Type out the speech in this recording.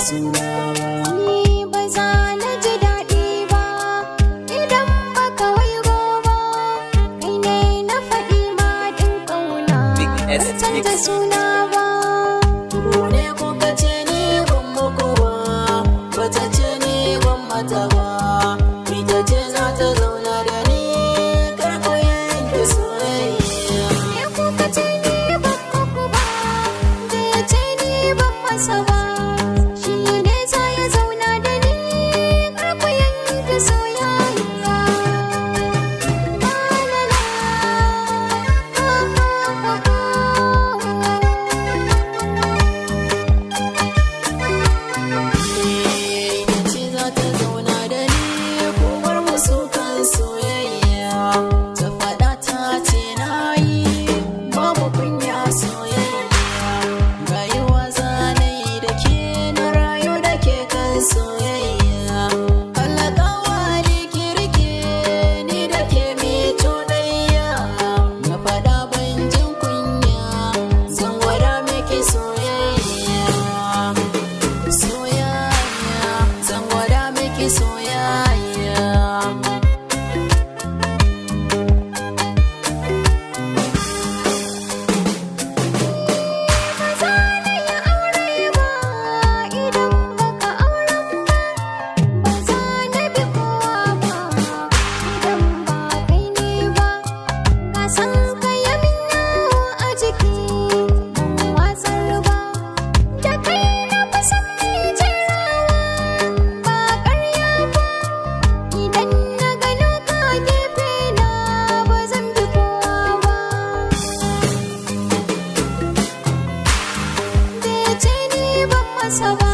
suna ba. Ni ba za na ji daɗi ba idan baka waigo ba. Kai ne na faɗi ma ɗin ƙauna, Big S ban canza Mix. suna ba. Ku ne kuka ce ni ban muku ba, bata ce ni ban mata ba. Ita ce za ta zauna da ni, kar ku yanke soyayya. Ne kuka ce ni ban muku ba, da ya ce ni ban masa ba. Shi ne za ya zauna da ni, kar ku yanke soyayya. La la la, ha ha ha ha. Ce za ta zauna da ni, ko bar musu kan soyayya. Ta faɗa ta ce na yi, babu kunya soyayya. Rayuwa za na yi da ke, na rayu da ke kan soyayya. Alƙawari ki rike ni da ke mai cuɗayya. Na faɗa ban jin kunya, zan gwada miki soyayya. Soyayya, zan gwada miki soyayya. Ba za na yi aure ba idan baka auren ba. Ba za na bi kowa ba idan ba kai ne ba. Ga san ka ya min yawo a jiki, ban watsar ba. Da kai na fi son mai jerawa, ba ƙarya ba. Idan na gano ka gefe na, ba zan bi kowa ba. Da ya ce ni ban masa ba.